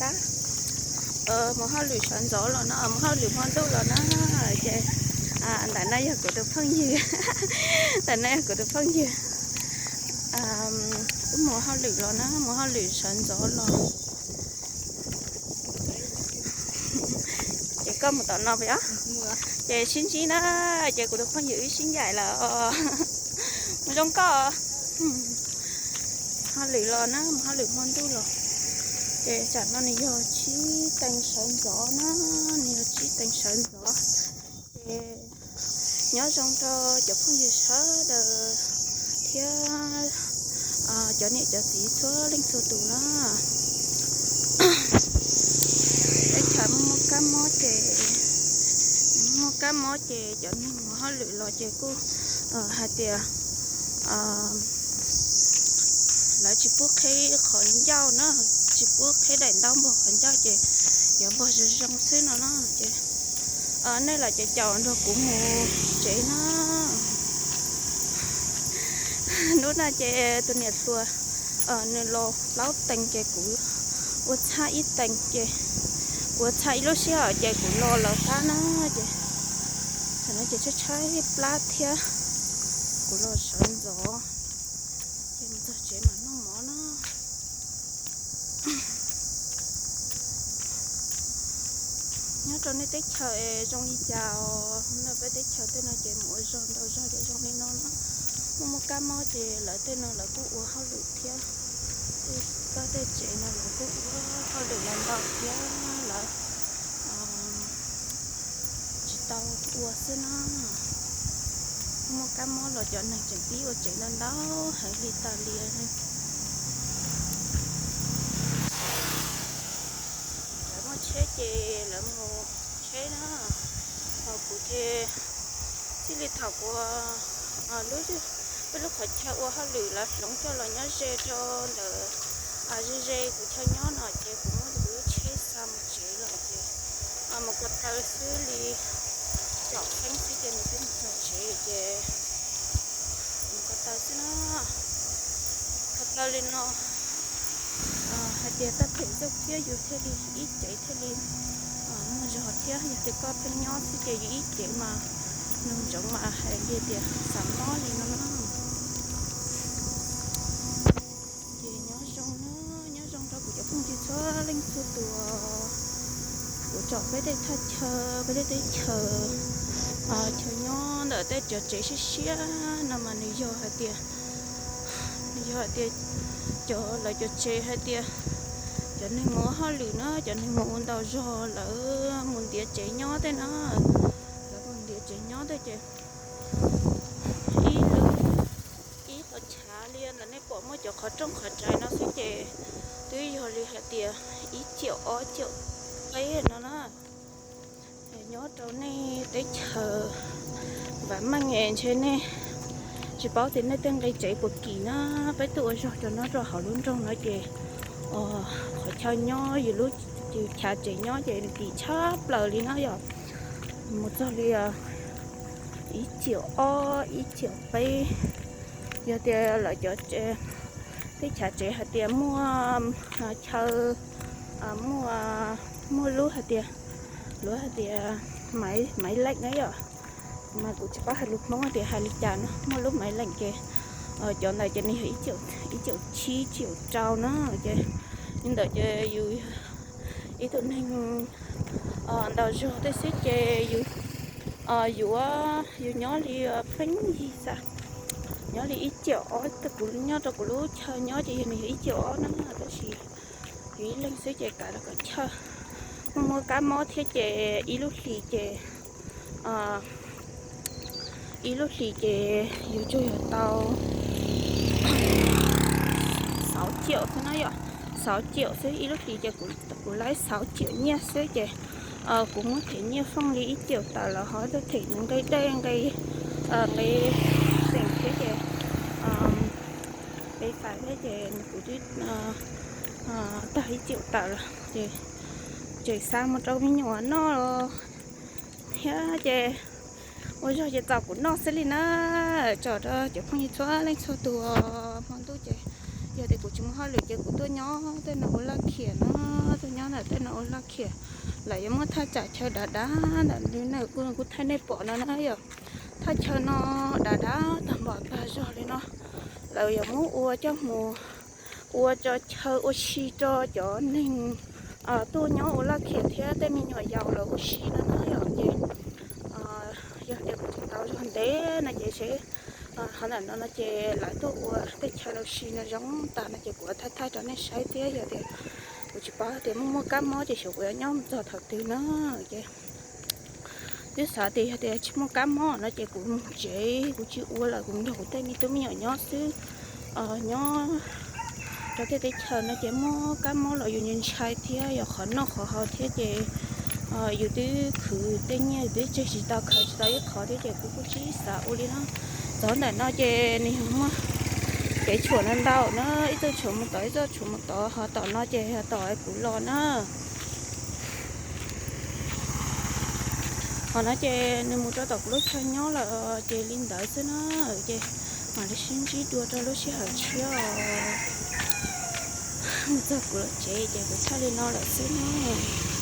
kab, mus hauj lwm sawv ntxov los no, mus hauj lwm hmo ntuj los na. Ces ntawm no yog kuv tus phooj ywg, ntawm no yog kuv tus phooj ywg. Wb mus hauj lwm los na, mus hauj lwm sawv ntxov los. Ces koj mus tom no puas yog? Ces sib ntsib na, ces kuv tus phooj ywg wb sib ncaim lawm. Mus zoo koj. Hauj lwm los na, mus hauj lwm hmo ntuj los. Ces tsam no nws yog tsib teev sawv ntxov na, nws yog tsib teev sawv ntxov. Ces nyob zoo rau cov phooj ywg sawv daws thiab cov niam cov txiv txhua leej txhua tus na. Teb chaws muaj kab mob ces, muaj kab mob ces cov neeg mus hauj lwm los ces kuj hais tias lawv tsis pub qhib qhov ncauj na, tsis pub qhib daim ntaub npog qhov ncauj ces yuav npog zoo zoo xwb no na. Ces nej los caum caum nrog kuv mus tsev na. Hnub no ces tus niam hluas nws los plaub teev ces kuv ua txhaj ib teev ces kuv ua txhaj ib lub sij hawm ces kuv los lawv qab na. Ces thaum no ces tshaib tshaib plab thiab, kuv los sawv ntxov ces mus txog tsev mam noj mov na. Nyob rau nej teb chaws es zoo li cas os? No peb teb chaws tej no ces mus ua zog ntau zog ces zoo li no na. Muaj muaj kab mob ces lawv tej no lawv kuj ua hauj lwm thiab. Tej toj tej tsev no lawv kuj ua hauj lwm los ntau thiab lawv tsis tau ua xwb na. Muaj kab mob los cov neeg tseem pib ua tsev ntau ntau heev li tas li. Lawv muaj tsheb ces lawv mus tsheb na. Ho kuv ces txij li thaum kuv lub, peb lub qhov chaw ua hauj lwm lawv hloov coj los nyob ze rau ntawm ze ze kuv chaw nyob no ces kuv muab kuv lub tsheb xa mus tsev lawm ces mus ko taw xwb li caum feeb xwb ces nws twb mus txog tsev ces mus ko taw xwb na. Ko taw li no hais tias tau phem zog thiab yus thiaj li ib cev thiaj li muaj zog thiab. Yog tias koj pheej nyob xwb ces yus ib cev mas nug ntsoov mas hais li tias xav mob li no na. Ces nyob zoo na, nyob zoo rau kuv cov phooj ywg txhua leej txhua tus. Kuv tsom peb tej thaj chaw, peb tej teb chaws, chaw nyob ntawm tej cov tsev siab siab no mas nws yog hais tias, nws yog hais tias cov lawv cov tsev hais tias cov neeg mus ua hauj lwm na, cov neeg mus ua ntau zog lawv mus ntiav tsev nyob tej na, lawv mus ntiav tsev nyob tej ces ib lub, ib qho chav li ntawm nej pom muaj cov qhov rooj qhov rais no xwb ces twb yog li hais tias ib ciam ob ciam peb no na. Nyob rau nej teb chaws vam meej es ntshe nej tsis paub tias nej tej nqi tsev puas kim na. Peb tuaj ua zog rau nyob rau hauv lub nroog no ces qhov chaw nyob yus lub, yus chav tsev nyob ces kim tshaj plaws li na yom. Mus txog li ib ciam ob ib ciam peb. Yog tias lawv cov tej chav tsev hais tias muaj chaw, muaj, muaj lub hais tias, lub hais tias maiv leej na yom. Mas kuv tsis paub hais lus Hmoob tias hais li cas no, muaj lub maiv leej ces cov ntawd ces nws yog ib ciam tsib ciam rau na. Ces li ntawd ces yus ib tug neeg ntau zog tej xwb ces yus yuav, yus nyob li pheej yig xav, nyob li ib ciam ob, kuv nyob rau kuv lub chaw nyob ces yog nws yog ib ciam ob na, tab sis yus ib leeg xwb ces kav los kom chawj. Muaj muaj kab mob thiab ces ib lub hlis ces, ib lub hlis ces yus tsuas yog tau xauv ciam xwb na yom, xauv ciam xwb ib lub hlis ces kuv laib xauv ciam nyiaj xwb ces kuv muab them nyiaj fooj li ib ciam tawm los ho tuaj them nqi dej nqi, nqi xeem thiab ces nqi fais thiab ces kuv twb tag ib ciam tawm los ces tseem xa mus rau me nyuam noj thiab ces ua zog ces txaus kuv noj xwb li na. Tsom rau cov phooj ywg txhua leej txhua tus, hmo ntuj ces yog tias kuv tsis mus hauj lwm ces kuv tuaj nyob tej no ua laj khiam no, tuaj nyob tej no ua laj khiam. Lawv yuav muab thaj tsam chaw dav dav ntawm no kuv thaij nej pom no na yom. Thaj chaw no dav dav tag npaum tag zog li no. Lawv yuav muab ua coj mus ua tso chaw ua si rau cov neeg tuaj nyob ua laj khiam thiab tej me nyuam yaus lawv ua si no na yom. Ces yog tias kuv tsis tau zog ntev no ces seb, qhov ntawm no no ces lawv tuaj ua tej chaw ua si no zoo tas no ces kuv thaij thaij rau nej saib thiab. Yog tias kuv tsis paub tias muaj muaj kab mob ces xyov kuv yuav nyob mus txog thaum twg na. Ces twb xav tias yog tias tsis muaj kab mob no ces kuv mus tsev kuv tsis ua lawm, kuv nrog kuv tej me tub me nyuam nyob xwb, nyob rau tej teb chaws no ces muaj kab mob los yus ntshai thiab, yog qhov noj qhov haus thiab ces yus twb khwv tej nyiaj twb tseg tsis tau, khaws tsis tau ib qho thiab ces kuv kuj tsis xav ua li no. Txog ntawm no ces nws yog muaj kev tshuam ntau ntau na, ib txoj tshuam mus tod ib txoj tshuam mus tod, ho tom no ces ho tom kuv los na. Qhov no ces nws mus rau tom kuv lub chaw nyob lawm ces li ntawd xwb na. Ces mam li sib ntsib dua rau lub sij hawm tshiab os. Mus txog kuv lub tsev ces kuv thaij li no lawm xwb na.